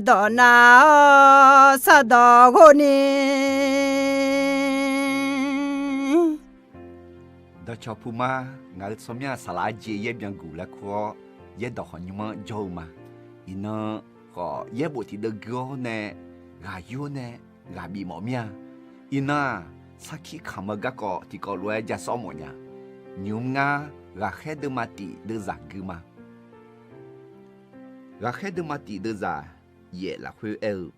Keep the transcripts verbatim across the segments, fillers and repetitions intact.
dawq nav-awr sardawq ghov ni. Dawqcawq puma, ngaq-euq tsawrmyanr-aq saqlaq-aer jeq yaer byan guq laer kur-awr, yaerdawq khawf nymr-anr jawr-eu ma. Iqnan khawf yaerbof tiqdeuv gui-awr nae ghaq yur-awr nae ghaq bif mawf mir-a. Iqnan-aq, sarkir kamq-eu garkawv tiqkawv lof-aer ja sawr mawf nya. Nymq-mr ngar ghaqkhaer deuvma tif deuvzaq gui ma. Ghaqkhaer deuvma tif deuvzaq yaef lafkhoer aer-eu,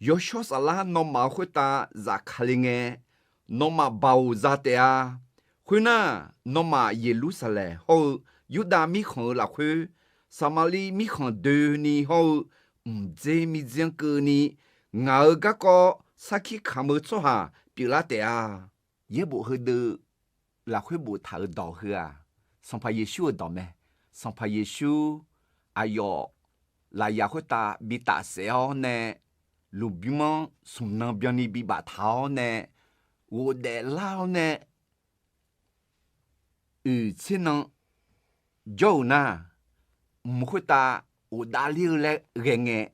Yawshawr Saflar nawmaf-euq khoertav zafkale ngae, nawmaf baoq za taef-a. Khoernar, nawmaf Yeqlursaqlaeq hawr-eu Yurdav mirkhanq-euq lafkhoer, Saqmaqliv mirkhanq doeni hawr-eu mqdzer mirdzer-anr keuvni, ngaq-euq garkawv sarkir kamq-eu tsawrhaq pyeuflar taef-a. Yaerbof heudeuv lafkhoer boftaq-euq dawq heu-aq, Sanqpaq Yeqsur-euq dawq mae. Sanqpaq Yeqsur aqyawf lafyaq khoertav bi tafsaef-awr nae, lmqbymr-anr smq nan byanni bi baftaq-awr nae, ghofdaef lar-awr nae, oeq tser nan jawr-euq nar, mq khoertav ghofdav ler-eu laer ghae ngae,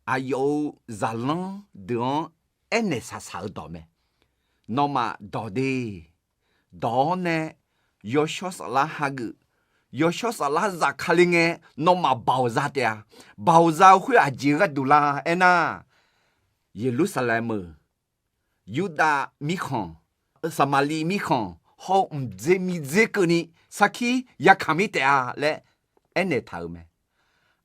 aqyawf-euq zaqlanr deuq-anr aernaeq saqsaq-eu dawq mae. Nawmaf dawq de. Dawq-awr nae Yawshawr Saflar hageuf. Yawshawr Saflar zafkale ngae, nawmaf baoq za taef-a. Baoq za-eu khoer aqjeq gharduq la aernar, Yeqlursaqlaeq meuq, Yurdav mirkhanq, Saqmaqliv mirkhanq hawr-eu mqdzer mirdzer keuvni sarkir yakamq-ir taef-a laer aernaeq taq-euq mae.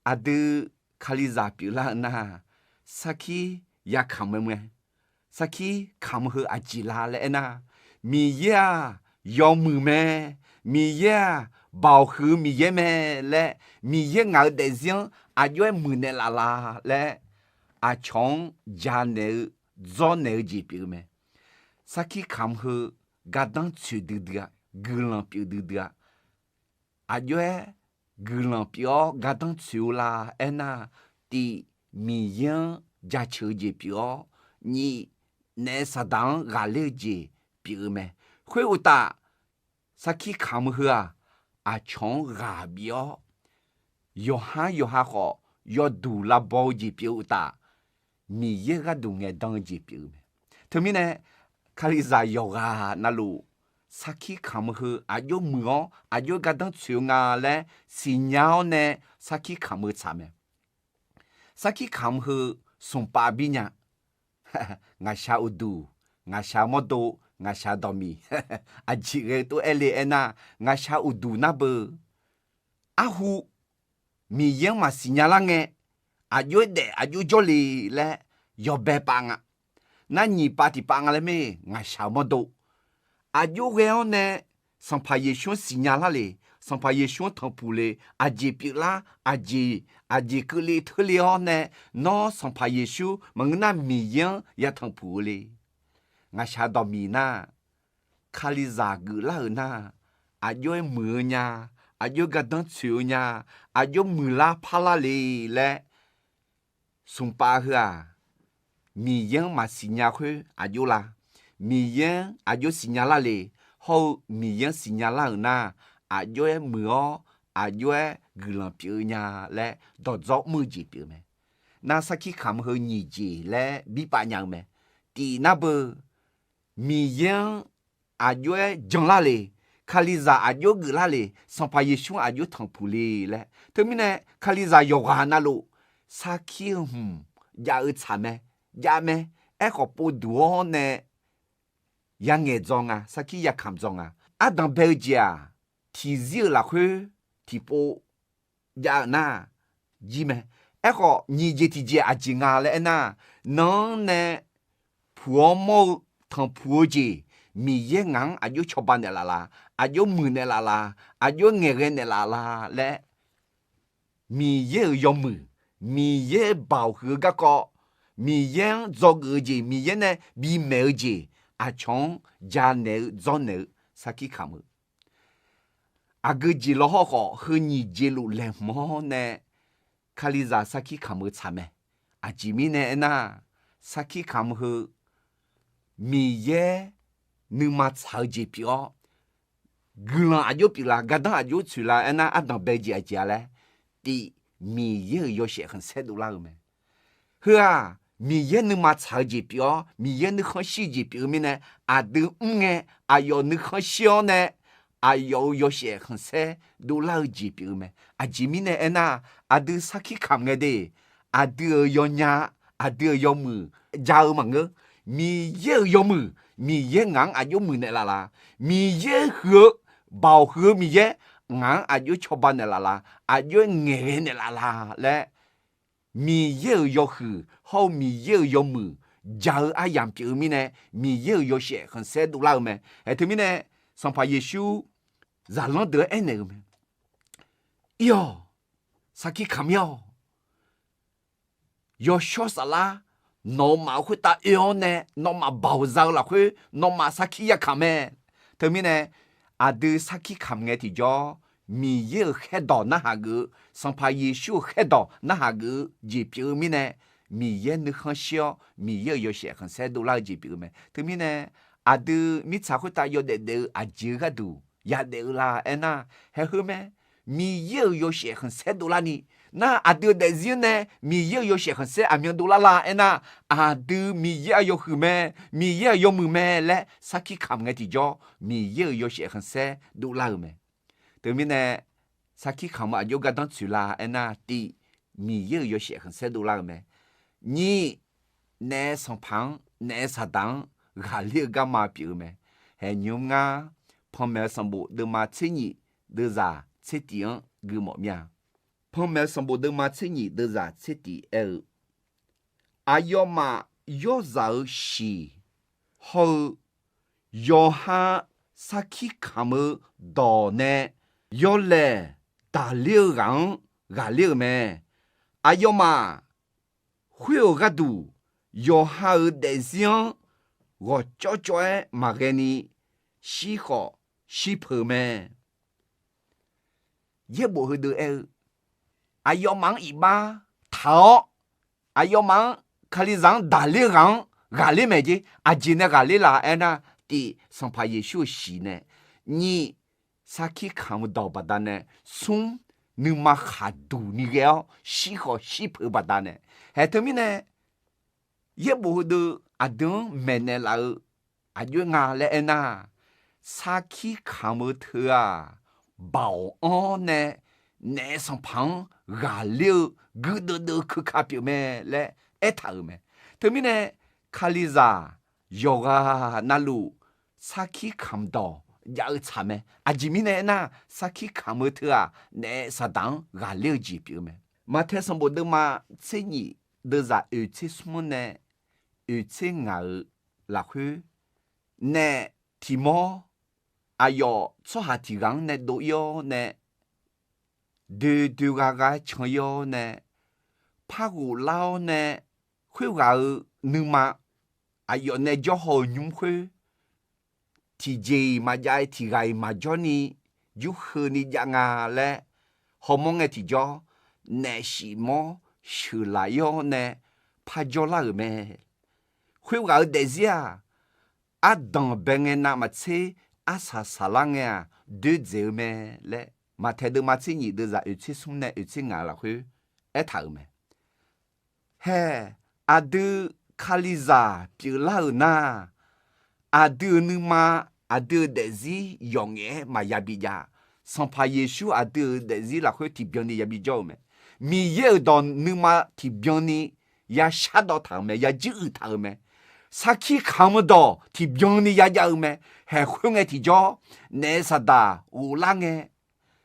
Aqdui Kalizaq pyeuflar-eu nar, sarkir yakamq-eu mae. Sarkir kamq heu aqjeq la laer aernar, Miqyaer-aq yawmuiq mae. Miqyaer-aq baoq huiq-eu Miqyaer mae laer, Miqyaer ngaq-euq daefzir-anr aqjox-aer muiqnaeq laf la laer, aqcawq-anr janaeq-eu dzawrnaeq-eu jeq pyeuf-eu mae. Sarkir kamq heu gardanr tsoeq duidui-a, guiqlanq pyeuf duidui-a. Aqjox-aer guiqlanq pyeuf-awr gardanr tsoeq-eu la aernar, tiq, Miqyaer-anr jaceuq-eu jeq pyeuf-awr, nyiq, naef Saqdaq-anr ghaqler-eu jeq pyeuf-eu mae. Khoeruqtaf, sarkir kamq heu-aq, aqcawq-anr ghaq bif-awr, yawqhar yawqha khawf yawduq lavbaw-eu jeq pyeuf-eu uqtaf, Miqyaer gharduq ngaeqdan-eu jeq pyeuf-eu mae. Teumirnae, Kalizaq yawqghaq navluf, sarkir kamq heu aqjox muiq-awr aqjox gardanr tsoeq-eu nga laer siqnya-awr nae sarkir kamq-eu tsaq mae. Sarkir kamq heu smqpav bir nya. Ngaqshaq uqduq, ngaqshaq mawrdo, ngaqshaq dawqmiq, aqjeq ghae-eu tov-aer le aernar, ngaqshaq uqduq nar beu, arhu Miqyaer-anr maqsiq nya lar ngae, aqjox-aer daef aqjox jawrle laer yawbae pav nga. Nar nyiq pav tiq pav nga laer mae, ngaqshaq-eu mawrdo. Aqjox ghae-awr nae Sanqpaq Yeqsur-anr siqnya lar le, Sanqpaq Yeqsur-anr tanqpuq le, aqjeq pyeuflar, aqjeq, aqjeq keuvle teurle-awr nae, nawr Sanqpaq Yeqsur maqngeur nar Miqyaer-anr ya tanqpuq-eu le. Ngaqshaq dawqmiq nar, Kalizaq geuflar-euq nar, aqjox-aer muiq-eu nya, aqjox-aer gardanr tsoeq-eu nya, aqjox muiqlar parlar le laer, smqpav heu-aq, Miqyaer-anr maqsiq nya khoer aqjox la? Miqyaer-anr aqjox siqnya lar le, hawr-eu Miqyaer-anr siqnya lar-euq nar, aqjox-aer muiq-awr aqjox-aer guiqlanq pyeuf-eu nya laer dawqdzawr mr-eu jeq pyeuf-eu mae. Nar sarkir kamq heu nyiq jeq laer birpav nya-eu mae. Tif nar beu, Miqyaer-anr aqjox-aer janlar le, Kalizaq aqjox geuflar le, Sanqpaq Yeqsur-anr aqjox tanqpuq le laer. Teumirnae Kalizaq yawqghaq navluf, sarkir-eu hmq jav-eu tsaq mae, jav mae. Aerkhawf povduq-awr nae yangaeq dzaw nga, sarkir yakamq dzaw nga. Ardanq bae-eu jeq-aq, tiqzir-euq lafkhoer tiqpov jav-euq nar jir mae. Aerkhawf nyiq jeq tiqjeq aqjeq nga laer aernar, nan-anr nae puq-awr mawr-eu tanqpuq-eu jeq, Miqyaer ngaq-anr aqjox cawba naeqlaf la? Aqjox muiq naeqlaf la? Aqjox ngaeqghae naeqlaf la laer, Miqyaer-euq yawmuiq, Miqyaer-euq baoq huiq-eu garkawv, Miqyaer-anr dzawgeuf-eu jeq, Miqyaer nae bimaeq-eu jeq, aqcawq-anr janaeq-eu dzawrnaeq-eu sarkir kamq-eu aqgeu jeq lawhawr khawf, heu nyiq jeq luf laeqhmq-awr nae Kalizaq sarkir kamq-eu tsaq mae. Aqjeq mirnae aernar, sarkir kamq heu Miqyaer nuima tsaq-eu jeq pyeuf-awr, guiqlanq aqjox pyeuf la, gardanr aqjox tsoeq la aernar, ardanq bae jeq aqjeq-a laer, tif, Miqyaer-euq yawshaef khanqsaer dovlar-eu mae. Heu-aq, Miqyaer nuima tsaq-eu jeq pyeuf-awr, Miqyaer nuikhanr shir-eu jeq pyeuf-eu mirnae, aqdui mr ngae, aqyawf nuikhanr shir-awr nae, aqyawf-euq yawshaef khanqsaer dovlar-eu jeq pyeuf-eu mae. Aqjeq mirnae aernar, aqdui sarkir kamq ngae de, aqdui-euq yawnya, aqdui-euq yawmuiq ja-eu maqngeur. Miqyaer-euq yawmuiq, Miqyaer ngaq-anr aqjox muiq naeqlaf la? Miqyaer huiq-eu, Baoq huiq-eu Miqyaer ngaq-anr aqjox cawba naeqlaf la? Aqjox-aer ngaeqghae naeqlaf la laer, Miqyaer-euq yawhuiq hawr-eu Miqyaer-euq yawmuiq ja-eu aryamq pyeuf-eu mirnae, Miqyaer-euq yawshaef khanqsaer dovlar-eu mae. Aer, teumirnae Sanqpaq Yeqsur zaqlanr deuq-anr aernaeq-eu mae. Ir-awq, sarkir kamq mir-awq. Yawshawr saflar nawmaf-euq khoertav oe-awr nae, nawmaf baoq za-eu lafkhoer nawmaf sarkir yakamq mae. Teumirnae aqdui sarkir kamq ngae tiqjawr, Miqyaer-euq khaerdawq narhaq geuf-eu, Sanqpaq Yeqsur-euq khaerdawq narhaq geuf-eu jeq pyeuf-eu mirnae, Miqyaer nuikhanr shir-awr Miqyaer-euq yawshaef khanqsaer dovlar-eu jeq pyeuf-eu mae. Teumirnae aqdui mirtsaq khoertav yawdaef daef-eu aqjeq-eu gharduq yadaef-eu la aernar, haeq heu mae. Miqyaer-euq yawshaef khanqsaer dovlarni, nar aqdui-euq daefzir-anr nae Miqyaer-euq yawshaef khanqsaer aqmyan dovlar la aernar, aqdui Miqyaer-euq yawhuiq mae, Miqyaer-euq yawmuiq mae laer sarkir kamq ngae tiqjawr, Miqyaer-euq yawshaef khanqsaer dovlar-eu mae. Teumirnae sarkir kamq-eu aqjox gardanr tsoeq la aernar, tiv, Miqyaer-euq yawshaef khanqsaer dovlar-eu mae. Nyiq, naef sanqpaq-anr, naef saqdaq-anr ghaqler-eu garma pyeuf-eu mae. Haeq nymr ngar, Panmaeq-eu sanqbof deuvma tser nyiq deuvzaq tser tif-anr gui mawf mir-a. Panmaeq-eu sanqbof deuvma tser nyiq deuvzaq tser tif aer-eu, aqyawfmaf yawrzaq-eu shiq hawr-eu yawqha sarkir kamq-eu dawq nae yawlaeq daqler-eu ghaq-anr ghaqler-euq mae. Aqyawfmaf khoer-euq gharduq yawqha-euq daefzir-anr ghawqcawv cawv-aer maqghae ni shirkhawf shirpeuq mae. Yaerbof heudeuq aer-eu, aqyawfmaf-anr iqbax taq-awr, aqyawfmaf-anr, Kalizaq-anr daqler-eu ghaq-anr ghaqler mae jeq. Aqjeq nae ghaqler la aernar, tif, Sanqpaq Yeqsur-euq shiq nae, nyiq, sarkir kamq-eu dawq baqdanae, smr, nuima khaqduq ni ghae-awr shirkhawf shirpeuq-eu baqdanae. Haeq teumirnae yaerbof heudeuq aqdui-anr maeqnaeq laf-eu aqjox-aer nga laer aernar, sarkir kamq-eu teu-aq, baoq anr nae naef sanqpaq-anr ghaqler-eu guirdeuv deuv keuka pyeuf mae laer aertaq-euq mae. Teumirnae Kalizaq yawqghaq navluf sarkir kamq dawq jav-eu tsaq mae. Aqjeq mirnae aernar, sarkir kamq-eu teu-aq, naef saqdaq-anr ghaqler-eu jeq pyeuf-eu mae. Maqtaeq sanqbof deuvma tser nyiq deuvzaq oeq tser smr-anr nae oeq tser ngaq-euq lafkhoer, naef tiq mawr aqyawf tsawrhaq tiq ghaq-anr nae dov-ir-awr nae, doe doe gha gha-aer can-ir-awr nae, par ghoflar-awr nae, khoerghaq-euq nuima aqyawf nae jawr haw-euq nymr khoer, tiqjeq-iq maqjav-aer tiq ghaq-iq maqjawr ni, yurkheuvni jav nga laer hawmawr ngae tiqjawr, naef shif mawr sheuqlaf-ir-awr nae par jawrlar-euq mae. Khoerghaq-euq daefzir-aq, ardanq bae ngae navmaqtser arsaq saqlar ngae-aq, doerdzaeq-eu mae laer Maqtaeq deuvma tser nyiq deuvzaq oeq tser smr nae oeq tser ngaq-eu lafkhoer aertaq-euq mae. Hae, aqdui Kalizaq pyeuflar-euq nar, aqdui-euq nuima, aqdui-euq daefzir yawqngaef-aer maqya bijav. Sanqpaq Yeqsur aqdui-euq daefzir lafkhoer tiqbyan ni yabi jawr-eu mae. Miqyaer-euq dawq nuima tiqbyan ni yashardawv taq-euq mae, yajuiruiq taq-euq mae. Sarkir kamq-eu dawq tiqbyan ni yajav-eu mae. Haeq khoerngae tiqjawr, naef saqdaq ghoflar ngae,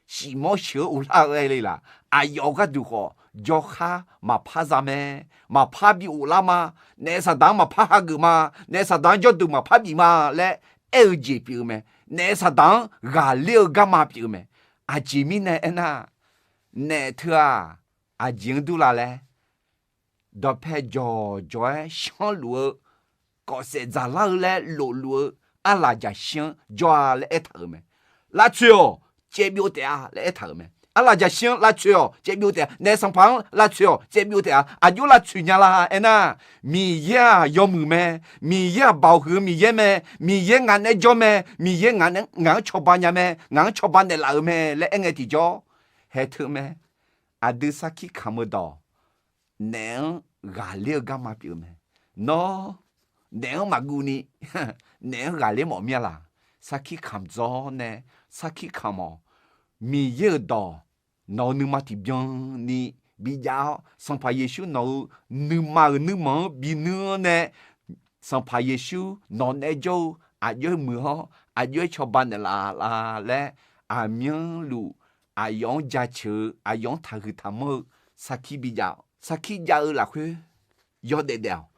shif mawr sheuq-eu uvlar-eu aer le laf. Aqyawf gharduq khawf jawrkhar maqpar za mae. Maqpar bi ghoflar ma. Naef saqdaq-anr maqpar hageuf ma. Naef saqdaq-anr jawrduq maqpar bif ma laer aer-eu jeq pyeuf-eu mae. Naef saqdaq-anr ghaqler-eu garma pyeuf-eu mae. Aqjeq mirnae aernar, naef teu-aq, aqjeq-anr dur la laer, dawqpae jawqjawq-aer shanrluf-eu, kawfsaef dzaqlar-eu laer lofluf-eu arlaqjaqshir-anr jawr-a laer aertaq-euq mae. Lavtsoeq-awq, caevbyov taef-a laer aertaq-euq mae. Arlaqjaqshir-anr lavtsoeq-awq, caevbyov taef-a. Naef sanqpaq-anr lavtsoeq-awq, caevbyov taef-a. Aqjox lavtsoeq nya la aernar, Miqyaer-aq yawmuiq mae. Miqyaer-aq baoq huiq-eu Miqyaer mae. Miqyaer ngaq naeq-aer jawr mae. Miqyaer ngaq naeq-aer, ngaq-anr cawba nya mae. Ngaq-anr cawba naeqlaf-euq mae laer aerngae tiqjawr, haeq teu mae. aqdui sarkir kamq-eu dawq, naef-anr ghaqler-eu garma pyeuf-eu mae. Nawr, naef-anr maqguv ni, naef-anr ghaqler mawf mir-a laq? Sarkir kamq dzawr nae, sarkir kamq-awq. Miqyaer-euq dawq nawq-eu nuima tiqbyan ni bijav-awr, Sanqpaq Yeqsur nawq-eu nuima-euq nuirmanq-anr binuir-anr nae, Sanqpaq Yeqsur nawq naeq-aer jawr-eu aqjox-aer muiq-awr, aqjox-aer cawba naeqlaf la laer, aqmyanluf aqyawf-anr jaceuq-eu, aqyawf-anr taqhuiq taqmanr-eu sarkir bijav-awq. Sarkir jav-eu lafkhoer yawdaef daef-awq.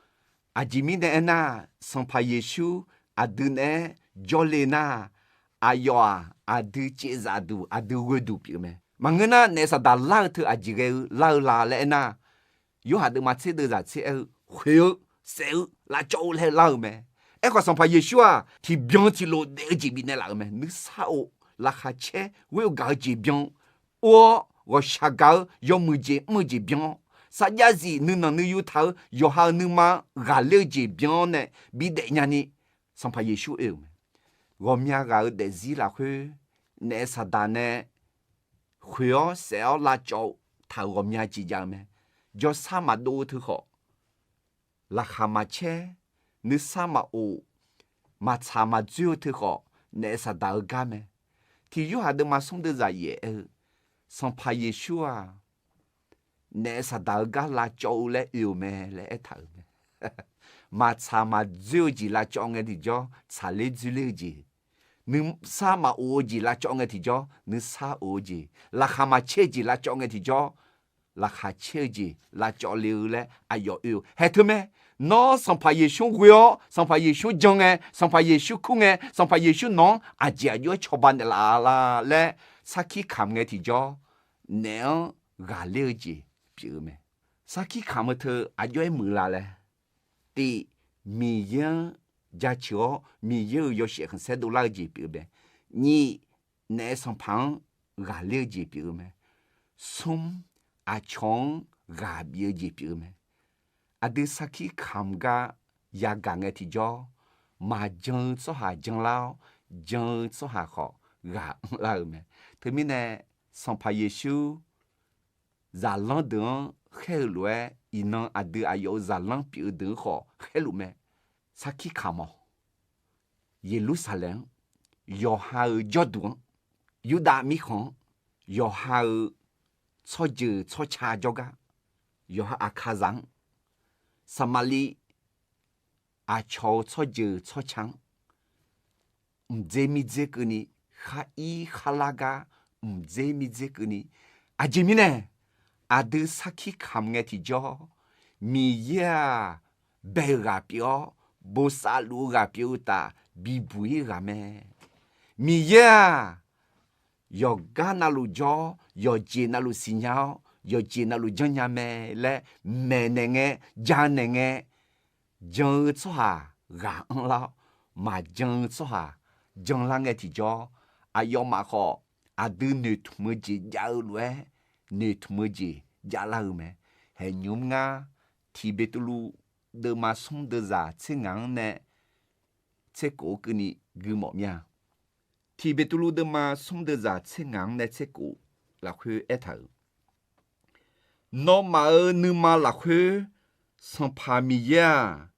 Aqjeq mirnae aernar, Sanqpaq Yeqsur aqdui naeq-aer jawrle nar, aqyawf-aq aqdui caevzaf duq, aqdui ghoe duq pyeuf-eu mae. Maqngeur nar, naef saqdaq lar-eu teu aqjeq ghae-eu lar-eu la laer aernar, Yorhaq deuvma tser deuvzaq tser aer-eu, khoeq-eu, saef-eu, lavcawv-eu laer lar-eu mae. Aerkhawf, Sanqpaq Yeqsur-aq tiqbyan tiqlof daef-eu jeq bifnaeq laf-euq mae. Nuisar of, laqkhaq caer, ghoer-eu gaq-eu jeq byan, or-awr ghawqshaq gaq-eu yawmuiq jeq mr-eu jeq byan-awr, sarjax zif nuinanq nuiyu taq-eu yawqha-euq nuima-anr ghaqler-eu jeq byan-awr nae bidaef nyani, Sanqpaq Yeqsur oe-euq mae. Ghawqmya ghaq-eu daefzir lafkhoer, naef saqdaq nae khoeq-awr saef-awr lavcawv-eu taq-euq ghawqmya jeq jav-eu mae. Jawrsar maqdov-eu teu khawf, laqkhaq maqcaer, nuisar maqof, maqtsaq maqdzoer-eu teu khawf, naef saqdaq-eu gar mae. Tiq Yorhaq deuvma smr deuvzaq yaef aer-eu, Sanqpaq Yeqsur-aq, naef saqdaq-eu gar lavcawv-eu laer oe-euq mae laer aertaq-euq mae. Maqtsaq maqdzoer-eu jeq lavcawv ngae tiqjawr tsaqler dzoerler-eu jeq, nuisar maqof-eu jeq lavcawv ngae tiqjawr nuisar of-eu jeq, laqkhaq maqcaer-eu jeq lavcawv ngae tiqjawr laqkhaq caer-eu jeq lavcawv le-eu laer aqyawf oe-eu hae teu mae. Nawr Sanqpaq Yeqsur ghoe-awr, Sanqpaq Yeqsur jan ngae, Sanqpaq Yeqsur kur ngae, Sanqpaq Yeqsur nawq-anr aqjeq aqjox-aer cawba naeqlaf la laer sarkir kamq ngae tiqjawr, naef-anr ghaqler-eu jeq pyeuf-eu mae. Sarkir kamq-eu teu aqjox-aer muiq la laer, tiq, Miqyaer-anr jaceuq-awr Miqyaer-euq yawshaef khanqsaer dovlar-eu jeq pyeuf-eu mae. Nyiq, naef sanqpaq-anr ghaqler-eu jeq pyeuf-eu mae. Smr, aqcawq-anr ghaq bif-eu jeq pyeuf-eu mae. Aqdui sarkir kamq gar yagaq ngae tiqjawr, maqjan-eu tsawrhaq janlar-awr, jan-eu tsawrhaq khawf ghaq anrlar-eu mae. Teumirnae Sanqpaq Yeqsur zaqlanr deuq-anr khaer-eu lof-aer, iqnan aqdui aqyawf-euq zaqlanr pyeuf-eu deuq-anr khawf khaerluf mae. Sarkir kamq-awq. Yeqlursaqlaeq-anr yawqha-euq jawrduq-anr, Yurdav mirkhanq-anr yawqha-euq tsawrjeuq tsawrca jawrgar, yawqha aqkaqzaq-anr, Saqmaqliv aqcawq-eu tsawrjeuq tsawrca-anr mqdzer mirdzer keuvni, khar ir khar lar gar mqdzer mirdzer keuvni. Aqjeq mirnae aqdui sarkir kamq ngae tiqjawr, Miqyaer-aq bae-eu ghaq pyeuf-awr, bosav luf-eu ghaq pyeuf-eu uqtaf bibuq ir ghaq mae. Miqyaer-aq yawqgar navluf jawr-awr, yawqjeq navluf siqnya-awr, yawqjeq navluf janrnya mae laer maeqnaeq ngae, janaeq ngae, jan-eu tsawrhaq ghaq anrlar-awr, maqjan-eu tsawrhaq janlar ngae tiqjawr, aqyawfmaf khawf aqdui noeqtmq-eu jeq jav-eu lof-aer noeqtmq-eu jeq javlar-eu mae. Haeqnymr ngar, Tiq Beqtuvluv deuvma smr deuvzaq tser ngaq-anr nae tser kof-eu keuvni gui mawf mir-a. Tiq Beqtuvluv deuvma smr deuvzaq tser ngaq-anr nae tser kof lafkhoer aertaq-euq, Nawmaf-euq nuima lafkhoer Sanqpaq Miqyaer-aq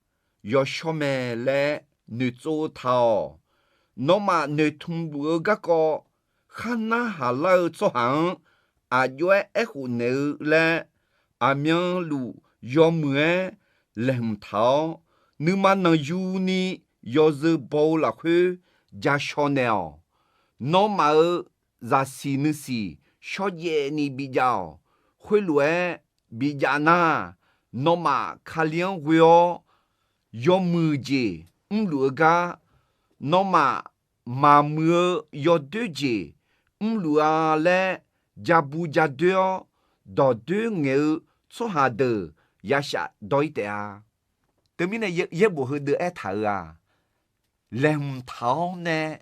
yawshawr mae laer noeqtsov taq-awq. Nawmaf noeqtmq luf-eu garkawv khar narhaq lar-eu tsawrhaq-anr aqjox-aer aerkhof naeq-eu laer, aqmyanluf yawmuiq-aer laeqhmq taq-awr, nuima nanqyuni yawzeu baw-eu lafkhoer ja shaw naeq-awq. Nawmaf-euq zaqsiq nuisiq shawrjaev ni bijav-awq. Khoerlof-aer bijav nar, nawmaf Kali-anr ghoe-awr yawmuiq jeq mrluf-eu gar, nawmaf maqmuiq-eu yawdoer jeq mrluf-a laer, ja bu ja doer-awr dawqdoer ngaeq-eu tsawrhaq deuq yashaf dawr-ir taef-a. Teumirnae yaerbof heudeuq aertaq-euq-aq, laeqhmq taq-awr nae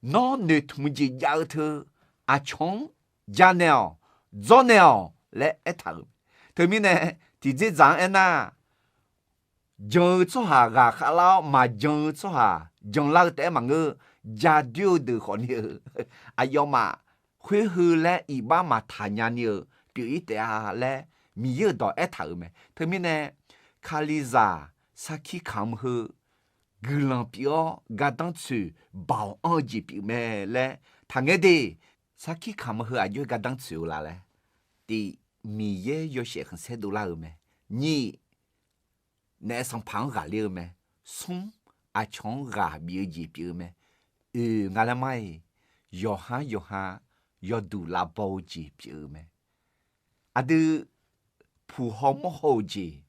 nawr noeqtmq jeq jav-eu teu aqcawq-anr janaeq-awq, dzawrnaeq-awq laer aertaq-euq. Teumirnae tiqdzerdzaq-anr aernar, jan-eu tsawrhaq ghaqkhav lar-awr, maqjan-eu tsawrhaq janlar-eu taef-aer maqngeur, ja doer-eu deuq khawf ni-eu, aqyawfmaf khoer heu laer iqbax maqtaq nya ni-eu, pyeuf-ir taef-a laer Miqyaer-euq dawq aertaq-euq mae. Teumirnae Kalizaq sarkir kamq heu guiqlanq pyeuf-awr gardanr tsoeq baoq anr-eu jeq pyeuf mae laer taqngaer de. Sarkir kamq heu aqjox-aer gardanr tsoeq-eu la laer, tiq, Miqyaer yawshaef khanqsaer dovlar-eu mae. Nyiq, naef sanqpaq-anr ghaqler-eu mae. Smr, aqcawq-anr ghaq bif-eu jeq pyeuf-eu mae. Oeq, nga laer mar-iq, yawqhar yawqha yawduq lavbaw-eu jeq pyeuf-eu mae. Aqdui puq haw mawr haw-euq jeq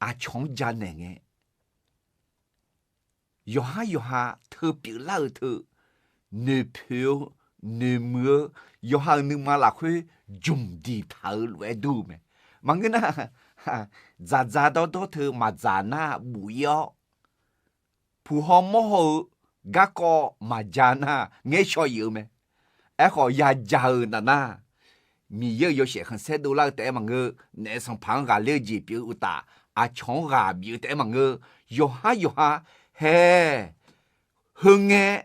aqcawq-anr janaeq ngae, yawqhar yawqha teu pyeuflar-eu teu noeqpoeq-eu, noeqmuiq-eu, yawqha-euq nuima lafkhoer jmq diqtaq-eu lof-aer dur-eu mae. Maqngeur nar, dzaqdzaq dawrdawr teu maqdzaq nar buf-ir-awr, puq haw mawr haw-eu garkawv maqja nar ngaer shaw-iq-eu mae. Aerkhawf, yaja-eu naf nar, Miqyaer-euq yawshaef khanqsaer dovlar-eu taef-aer maqngeur, naef sanqpaq-anr ghaqler-eu jeq pyeuf-eu uqtaf, aqcawq-anr ghaq bif-eu taef-aer maqngeur, yawqhar yawqha hae, heungae,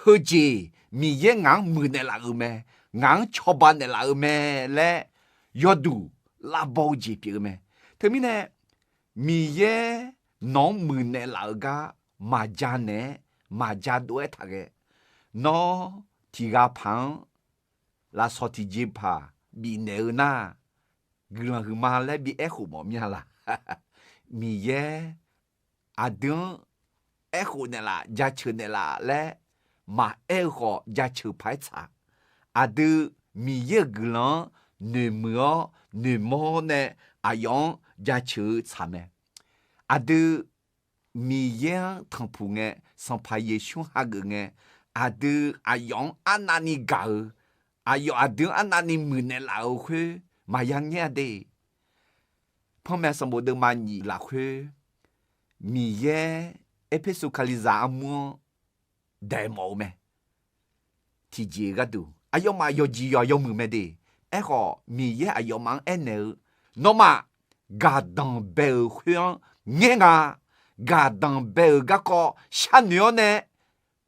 heujeq Miqyaer ngaq-anr muiqnaeq laf-euq mae, ngaq-anr cawba naeqlaf-eu mae laer yawduq lavbaw-eu jeq pyeuf-eu mae. Teumirnae Miqyaer nawq-anr muiqnaeq laf-eu gar maqja naeq-aer maqja dov-aer taqghae, nawr tiq ghaq paq-anr lafsawq tiqjeq paq bifnaeq-eu nar, guiqlanq huiqma laer bi aerkhof mawf mir-a laq? Miqyaer aqdui-anr aerkhof naeqlaf, jaceuq naeqlaf laer maqaer-eu khawf, jaceuq paq-aer tsaq. Aqdui Miqyaer-euq guiqlanq-anr noeqmuiq-awr noeqmawr nae aqyawf-anr jaceuq-eu tsaq mae. Aqdui Miqyaer-anr tanqpuq ngae, Sanqpaq Yeqsur-anr hageuf ngae, aqdui aqyawf-anr arnavni gaq-eu, aqyawf aqdui-anr arnavni muiqnaeq laf-euq khoer maqya ngaer-a de. Panmaeq sanqbof deuvma nyiq lafkhoer, Miqyaer Erpersu Kalizaq armur-anr daeqmawf-eu mae. Tiqjeq gharduq aqyawfmaf yawqjeq yawq yawmuiq mae de. Aerkhawf, Miqyaer aqyawfmaf-anr aernaeq-eu, nawmaf gaqdanq bae-euq khoer-anr ngaer nga. Gaqdanq bae-euq garkawv sharnoeq-awr nae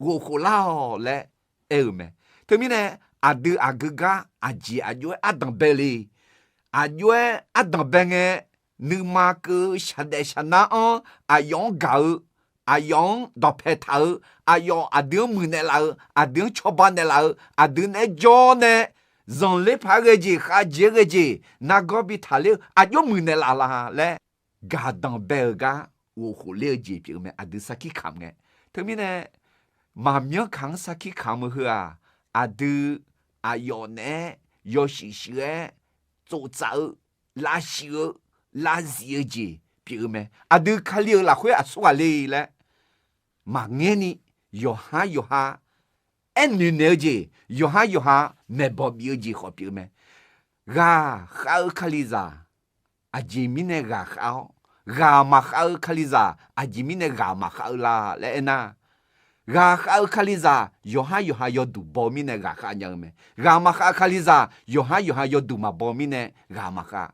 ghofkhof lar-awq laer aer-eu mae. Teumirnae aqdui aqgeu gar aqjeq aqjox-aer ardanq bae le. Aqjox-aer ardanq bae ngae, nuima keuv-eu shaqdaef shaqnar-anr aqyawf-anr gaq-eu, aqyawf-anr dawqpae taq-eu, aqyawf aqdui-anr muiqnaeq laf-eu, aqdui-anr cawba naeqlaf-eu, aqdui naeq-aer jawr nae zanqler paq-aer ghae jeq, khavjeq-aer ghae jeq, nargawr bi taqler-eu aqjox muiqnaeq laf la laer, gaqdanq bae-euq gar ghofkhof ler-eu jeq pyeuf-eu mae, aqdui sarkir kamq ngae. Teumirnae maqmyanr kaq-anr sarkir kamq-eu heu-aq, aqdui aqyawf naeq-aer yawshuif shuif-aer tsoftsaf-eu, lavshuif-eu, lavzif-eu jeq pyeuf-eu mae. Aqdui Kali-euq lafkhoer aqsur ghaq le laer maqngaer ni, yawqhar yawqha aernoeq naeq-eu jeq, yawqhar yawqha maeqbawq bif-eu jeq khawf pyeuf-eu mae. Ghaqkhav-eu Kalizaq aqjeq mirnae ghaqkhav-awr, ghaq maqkhav-eu Kalizaq aqjeq mirnae ghaq maqkhav-eu la laer aernar, ghaqkhav-eu Kalizaq yawqhar yawqha yawduq baw-eu mirnae ghaqkhav nya-eu mae. Ghaq maqkhav-eu Kalizaq yawqhar yawqha yawduq maqbaw-eu mirnae ghaq maqkhav.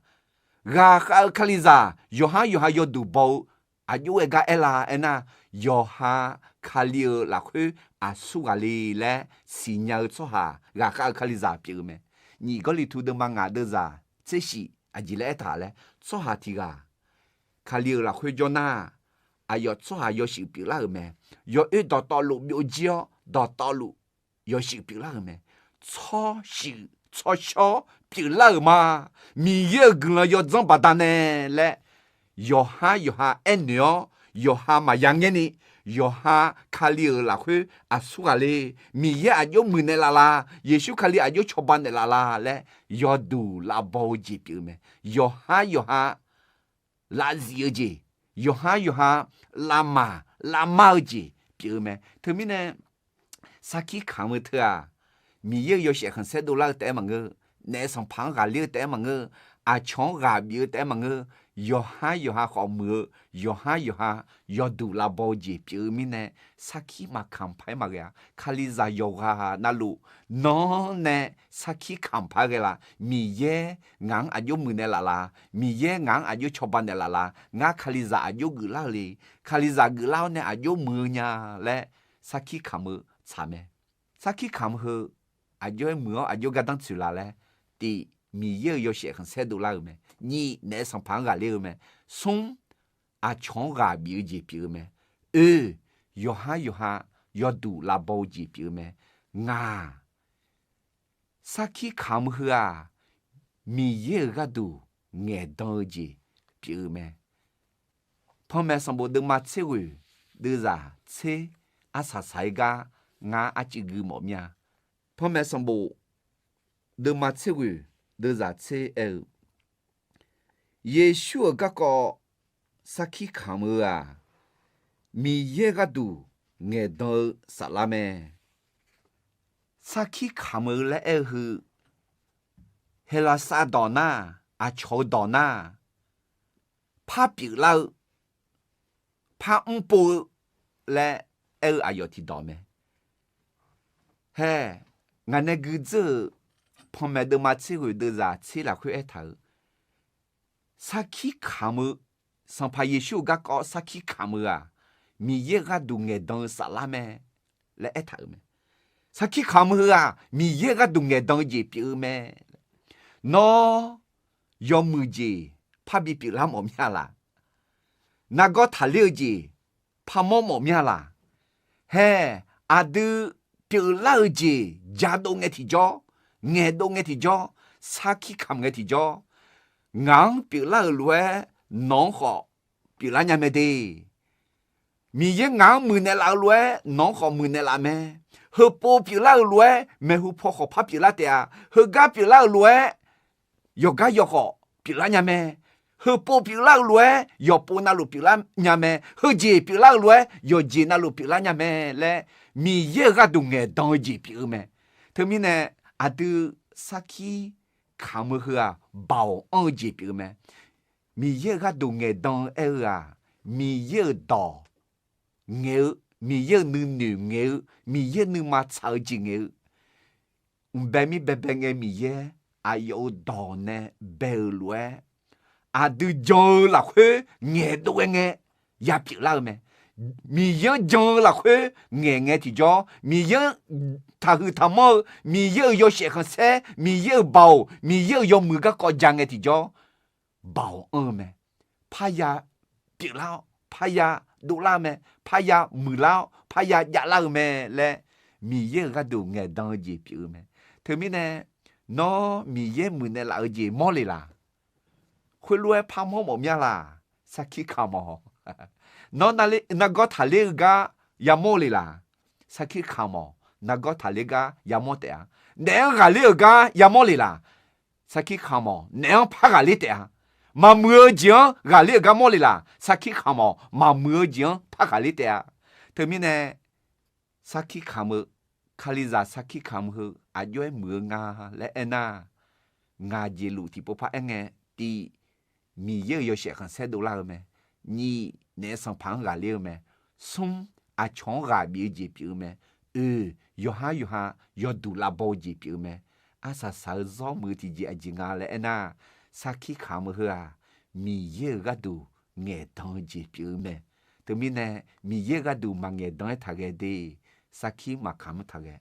Ghaqkhav-eu Kalizaq yawqhar yawqha yawduq baw-eu aqjox-aer gar aer la aernar, yawqha Kali-euq lafkhoer aqsur ghaq le laer siqnya-eu tsawrhaq ghaqkhav-eu Kalizaq pyeuf-eu mae. Nyiq Gawrliqtu deuvma ngaq deuvzaq tser shif aqjeq laer aertaq laer, tsawrhaq tiq ghaq Kali-euq lafkhoer jawr nar, aqyawf tsawrhaq yawshuif pyeuflar-euq mae. Yawoer dawqtawvluf byovjir-awr dawqtawvluf yawshuif pyeuflar-euq mae. Tsawrshuif tsawrshawr pyeuflar-euq ma. Miqyaer-euq guiqlanq yawdzanr baqdanae laer yawqhar yawqha aernoeq-awr, yawqha maqya ngaer ni, yawqha Kali-euq lafkhoer aqsur ghaq le, Miqyaer aqjox muiqnaeq laf la, Yeqsur Kali aqjox cawba naeqlaf la laer yawduq lavbaw-eu jeq pyeuf-eu mae. Yawqhar yawqha lavzif-eu jeq, yawqhar yawqha lavmar lavmar-eu jeq pyeuf-eu mae. Teumirnae sarkir kamq-eu teu-aq, Miqyaer-euq yawshaef khanqsaer dovlar-eu taef-aer maqngeur, naef sanqpaq-anr ghaqler-eu taef-aer maqngeur, aqcawq-anr ghaq bif-eu taef-aer maqngeur, yawqhar yawqha khawf muiq-eu, yawqhar yawqha yawduq lavbaw-eu jeq pyeuf-eu mirnae, sarkir maqkamq paq-aer maqghae-a. Kalizaq yawqghaq navluf, nawr nae sarkir kamq paq-aer ghae la? Miqyaer ngaq-anr aqjox muiqnaeq laf la? Miqyaer ngaq-anr aqjox cawba naeqlaf la? Ngar Kalizaq aqjox geuflar-eu le? Kalizaq geuflar-awr nae aqjox muiq-eu nya laer sarkir kamq-eu tsaq mae. Sarkir kamq heu aqjox-aer muiq-awr aqjox gardanr tsoeq la laer, tiq, Miqyaer-euq yawshaef khanqsaer dovlar-eu mae. Nyiq, naef sanqpaq-anr ghaqler-eu mae. Smr, aqcawq-anr ghaq bif-eu jeq pyeuf-eu mae. Oe, yawqhar yawqha yawduq lavbaw-eu jeq pyeuf-eu mae. Ngaq, sarkir kamq-eu heu-aq, Miqyaer-euq gharduq ngaeqdan-eu jeq pyeuf-eu mae. Panmaeq sanqbof deuvma tser ghoeq deuvzaq tser, arsaq saq-aer gar ngar arcuiv gui mawf mir-a. Panmaeq sanqbof deuvma tser ghoeq deuvzaq tser aer-eu, Yeqsur-euq garkawv sarkir kamq-eu-aq, Miqyaer gharduq ngaeqdan-eu saflar mae. Sarkir kamq-eu laer aer-eu heu, Heqlaqsar dawq nar, aqcawq-eu dawq nar, par pyeuflar-eu, par mrpov-eu laer aer-eu aqyawf tiqdawq mae. Hae, ngaq nae guidzeur-euq panmaeq deuvma tser ghoeq deuvzaq tser lafkhoer aertaq-euq, sarkir kamq-eu, Sanqpaq Yeqsur-euq garkawv sarkir kamq-eu-aq, Miqyaer-euq gharduq ngaeqdan-eu saflar mae laer aertaq-euq mae. Sarkir kamq-eu heu-aq, Miqyaer-euq gharduq ngaeqdan-eu jeq pyeuf-eu mae. Nawr, yawmuiq jeq parbi pyeuflar mawf mir-a laq? Nargawr taqler-eu jeq parmawr mawf mir-a laq? Hae, aqdui pyeuflar-eu jeq jadov ngae tiqjawr, ngaeqdov ngae tiqjawr, sarkir kamq ngae tiqjawr, ngaq-anr pyeuflar-euq lof-aer nawq-anr khawf pyeuflar nya mae de. Miqyaer ngaq-anr muiqnaeq laf-eu lof-aer nawq-anr khawf muiqnaeq laf mae. Heupov pyeuflar-euq lof-aer maeqhu paw khawf par pyeuflar taef-a. Heugar pyeuflar-euq lof-aer yawqgar yawkhawf pyeuflar nya mae. Heupov pyeuflar-eu lof-aer yawqpov navluf pyeuflar nya mae. Heujeq pyeuflar-eu lof-aer yawqjeq navluf pyeuflar nya mae laer, Miqyaer-euq gharduq ngaeqdan-eu jeq pyeuf-eu mae. Teumirnae aqdui sarkir kamq-eu heu-aq, baoq anr-eu jeq pyeuf-eu mae. Miqyaer-euq gharduq ngaeqdan-eu aer-eu-aq, Miqyaer-euq dawq ngaeq-eu, Miqyaer-euq nuinoeq ngaeq-eu, Miqyaer nuima tsaq-eu jeq ngaeq-eu, mqbae mir baebae ngae Miqyaer aqyawf-euq dawq nae bae-euq lof-aer, aqdui jan-eu lafkhoer ngaeqdov ghae ngae ya pyeuflar-eu mae. Miqyaer-anr jan-eu lafkhoer ngaeq ngae tiqjawr, Miqyaer-anr taqhuiq taqmanr-eu, Miqyaer-euq yawshaef khanqsaer, Miqyaer-euq baoq, Miqyaer-euq yawmuiq garkawv ja ngae tiqjawr, baoq anr-eu mae. Parya pyeuflar-awr, parya dovlar-eu mae. Parya muiqlar-awr, parya javlar-eu mae laer, Miqyaer-euq gharduq ngaeqdan-eu jeq pyeuf-eu mae. Teumirnae, nawr Miqyaer muiqnaeq laf-eu jeq mawr le laq? Khoerlof-aer parmawr mawf mir-a laq? Sarkir kamq-awq. Nawr nargawr taqler-eu gar yamawr le laq? Sarkir kamq-awq. Nargawr taqler gar yamawr taef-a. Naef-anr ghaqler-euq gar yamawr le laq? Sarkir kamq-awq. Naef-anr par ghaqler taef-a. Maqmuiq-eu jeq-anr ghaqler-euq gar mawr le laq? Sarkir kamq-awq. Maqmuiq-eu jeq-anr par ghaqler taef-a. Teumirnae, sarkir kamq-eu, Kalizaq sarkir kamq heu aqjox-aer muiq-eu nga laer aernar, ngaq jeq luf tiqpov par aer ngae, tiq, Miqyaer-euq yawshaef khanqsaer dovlar-eu mae. Nyiq, naef sanqpaq-anr ghaqler-eu mae. Smr, aqcawq-anr ghaq bif-eu jeq pyeuf-eu mae. Oe, yawqhar yawqha yawduq lavbaw-eu jeq pyeuf-eu mae. Arsaq saq-eu zawr muiq-eu tiqjeq aqjeq nga laer aernar, sarkir kamq-eu heu-aq, Miqyaer-euq gharduq ngaeqdan-eu jeq pyeuf-eu mae. Teumirnae, Miqyaer-euq gharduq maqngaeq dan-aer taqghae de, sarkir maqkamq-anr taqghae.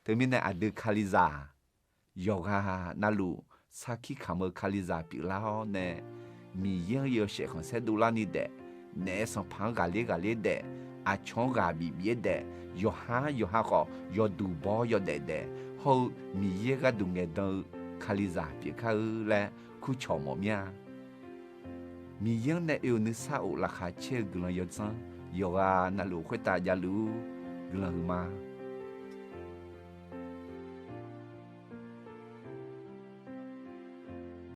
Teumirnae aqdui Kalizaq yawqghaq navluf sarkir kamq-eu Kalizaq pyeuflar-awr nae, Miqyaer-anr yawshaef khanqsaer dovlar ni daef, naef sanqpaq-anr ghaqler ghaqler daef, aqcawq-anr ghaq bif bif-aer daef, yawqhar yawqha khawf yawduq baw-awr yawdaef daef, hawr-eu Miqyaer gharduq ngaeqdan-eu Kalizaq pyeufkar-eu laer kurcawq mawf mir-a. Miqyaer-anr nae oe-euq nuisar of laqkhaq caer-eu guiqlanq yawdzanr yawqghaq navluf khoertav javluf-ur. Guiqlanq huiqma.